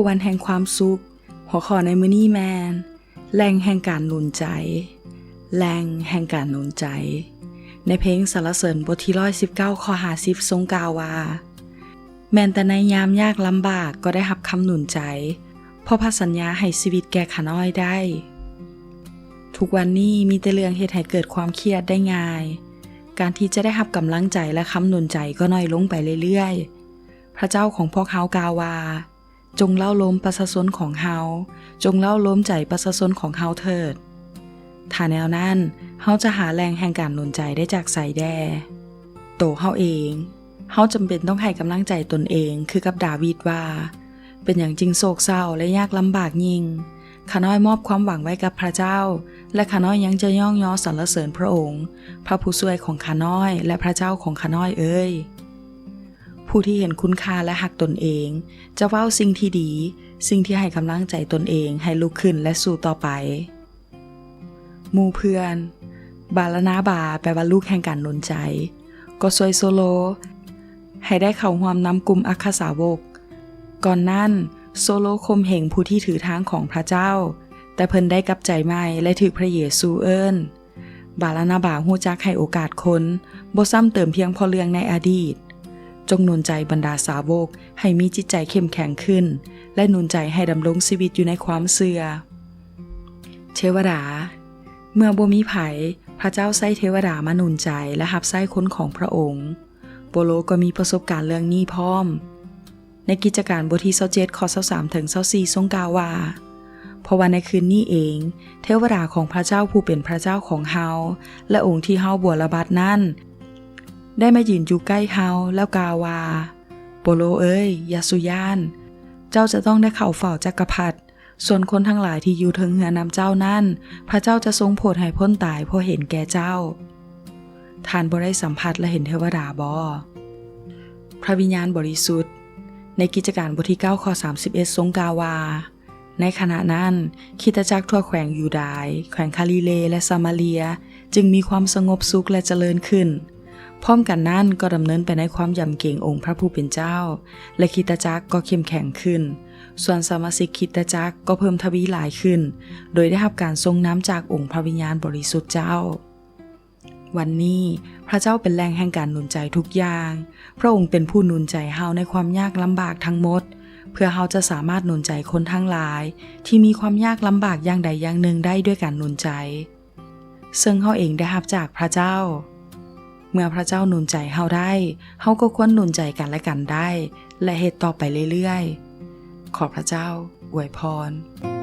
ວັນແຫ່ງຄວາມສຸກ. ຫົວຂໍ້ໃນມື້ນີ້ແມ່ນ ແຫຼ່ງແຫ່ງການໜູນໃຈ. ແຫຼ່ງແຫ່ງການໜູນໃຈ. ໃນເພງສັນລະເສີນບົດທີຮ້ອຍສິບເກົ້າ ຂໍ້ຫ້າສິບ ຊົງກ່າວວ່າ, ແມ່ນແຕ່ໃນຍາມຍາກລຳບາກກໍໄດ້ຮັບຄຳໜູນໃຈ, ເພາະພະສັນຍາໃຫ້ຊີວິດແກ່ຂ້ານ້ອຍໄດ້. ທຸກວັນນີ້ມີແຕ່ເລື່ອງເຮັດໃຫ້ເກີດຄວາມຄຽດໄດ້ງ່າຍ. ການທີ່ຈະໄດ້ຮັບກຳລັງໃຈ ແລະ ຄຳໜູນໃຈກໍໜ້ອຍລົງໄປເລື້ອຍໆ. ພະເຈົ້າຂອງພວກເຮົາກ່າວວ່າ, ຈົ່ງເລົ້າໂລມປະຊາຊົນຂອງເຮົາ, ຈົ່ງເລົ້າໂລມໃຈປະຊາຊົນຂອງເຮົາເຖີດ. ຖ້າແນວນັ້ນ, ເຮົາຈະຫາແຫຼ່ງແຫ່ງການໜູນໃຈໄດ້ຈາກໃສແດ່? ໂຕເຮົາເອງ. ເຮົາຈຳເປັນຕ້ອງໃຫ້ກຳລັງໃຈຕົນເອງ, ຄືກັບດາວິດວ່າ, ເປັນຫຍັງຈຶ່ງໂສກເສົ້າ ແລະ ຍາກລຳບາກຍິ່ງ? ຂ້ານ້ອຍມອບຄວາມຫວັງໄວ້ກັບພະເຈົ້າ, ແລະ ຂ້ານ້ອຍຍັງຈະຍ້ອງຍໍສັນລະເສີນພະອົງ, ພະຜູ້ຊ່ວຍຂອງຂ້ານ້ອຍ ແລະ ພະເຈົ້າຂອງຂ້ານ້ອຍເອີຍ. ຜູ້ທີ່ເຫັນຄຸນຄ່າ ແລະ ຮັກຕົນເອງ ຈະເວົ້າສິ່ງທີ່ດີ, ສິ່ງທີ່ໃຫ້ກຳລັງໃຈຕົນເອງໃຫ້ລຸກຂຶ້ນ ແລະ ສູ້ຕໍ່ໄປ. ໝູ່ເພື່ອນ. ບາລະນາບາ ແປວ່າລູກແຫ່ງການໜູນໃຈ, ກໍຊ່ວຍໂຊໂລໃຫ້ໄດ້ເຂົ້າຮ່ວມນຳກຸ່ມອັກຄະສາວົກ. ກ່ອນນັ້ນ, ໂຊໂລຂົ່ມເຫງຜູ້ທີ່ຖືທາງຂອງພະເຈົ້າ, ແຕ່ເພິ່ນໄດ້ກັບໃຈໃໝ່ ແລະ ຖືກພະເຢຊູເອີ້ນ. ບາລະນາບາຮູ້ຈັກໃຫ້ໂອກາດຄົນ, ບໍ່ຊ້ຳເຕີມພຽງເພາະເລື່ອງໃນອະດີດ. ຈົ່ງໜູນໃຈບັນດາສາວົກໃຫ້ມີຈິດໃຈເຂັ້ມແຂງຂຶ້ນ ແລະ ໜູນໃຈໃຫ້ດຳລົງຊີວິດຢູ່ໃນຄວາມເຊື່ອ. ເທວະດາ. ເມື່ອບໍ່ມີໃຜ, ພະເຈົ້າໃຊ້ເທວະດາມາໜູນໃຈ ແລະ ຮັບໃຊ້ຄົນຂອງພະອົງ. ໂປໂລກໍມີປະສົບການເລື່ອງນີ້ພ້ອມ. ໃນກິດຈະການບົດທີຊາວເຈັດ ຂໍ້ຊາວສາມເຖິງຊາວສີ່ ຊົງກ່າວວ່າ, ເພາະວ່າໃນຄືນນີ້ເອງ, ເທວະດາຂອງພະເຈົ້າຜູ້ເປັນພະເຈົ້າຂອງເຮົາ ແລະ ອົງທີ່ເຮົາບົວລະບັດນັ້ນ ໄດ້ມາຢືນຢູ່ໃກ້ເຮົາ ແລ້ວກ່າວວ່າ, ໂປໂລເອີຍ, ຢ່າສູ່ຢ້ານ. ເຈົ້າຈະຕ້ອງໄດ້ເຂົ້າເຝົ້າຈັກກະພັດ, ສ່ວນຄົນທັງຫຼາຍທີ່ຢູ່ເທິງເຮືອນຳເຈົ້ານັ້ນ, ພະເຈົ້າຈະຊົງໂຜດໃຫ້ພົ້ນຕາຍເພາະເຫັນແກ່ເຈົ້າ. ທ່ານບໍ່ໄດ້ສຳຜັດ ແລະ ເຫັນເທວະດາບໍ? ພະວິນຍານບໍລິສຸດ. ໃນກິດຈະການບົດທີເກົ້າ ຂໍ້ສາມສິບເອັດ ຊົງກ່າວວ່າ, ໃນຂະນະນັ້ນ, ຄຣິສຕະຈັກທົ່ວແຂວງຢູດາຍ, ແຂວງຄາລີເລ ແລະ ສາມາເລຍ ຈຶ່ງມີຄວາມສະຫງົບສຸກ ແລະ ຈະເລີນຂຶ້ນ. ພ້ອມກັນນັ້ນກໍດຳເນີນໄປໃນຄວາມຢຳເກງອົງພະຜູ້ເປັນເຈົ້າ, ແລະ ຄຣິສຕະຈັກກໍເຂັ້ມແຂງຂຶ້ນ. ສ່ວນສະມາຊິກຄຣິສຕະຈັກກໍເພີ່ມທະວີຫຼາຍຂຶ້ນ, ໂດຍໄດ້ຮັບການຊົງນຳຈາກອົງພະວິນຍານບໍລິສຸດເຈົ້າ. ວັນນີ້, ພະເຈົ້າເປັນແຫຼ່ງແຫ່ງການໜູນໃຈທຸກຢ່າງ. ພະອົງເປັນຜູ້ໜູນໃຈເຮົາໃນຄວາມຍາກລຳບາກທັງໝົດ, ເພື່ອເຮົາຈະສາມາດໜູນໃຈຄົນທັງຫຼາຍທີ່ມີຄວາມຍາກລຳບາກຢ່າງໃດຢ່າງໜຶ່ງໄດ້ດ້ວຍການໜູນໃຈ. ເຊິ່ງເຮົາເອງໄດ້ຮັບຈາກພະເຈົ້າ. ເມື່ອພະເຈົ້າໜູນໃຈເຮົາໄດ້, ເຮົາກໍຄວນໜູນໃຈກັນແລະກັນໄດ້ ແລະ ເຮັດຕໍ່ໄປເລື້ອຍໆ. ຂໍພະເຈົ້າອວຍພອນ.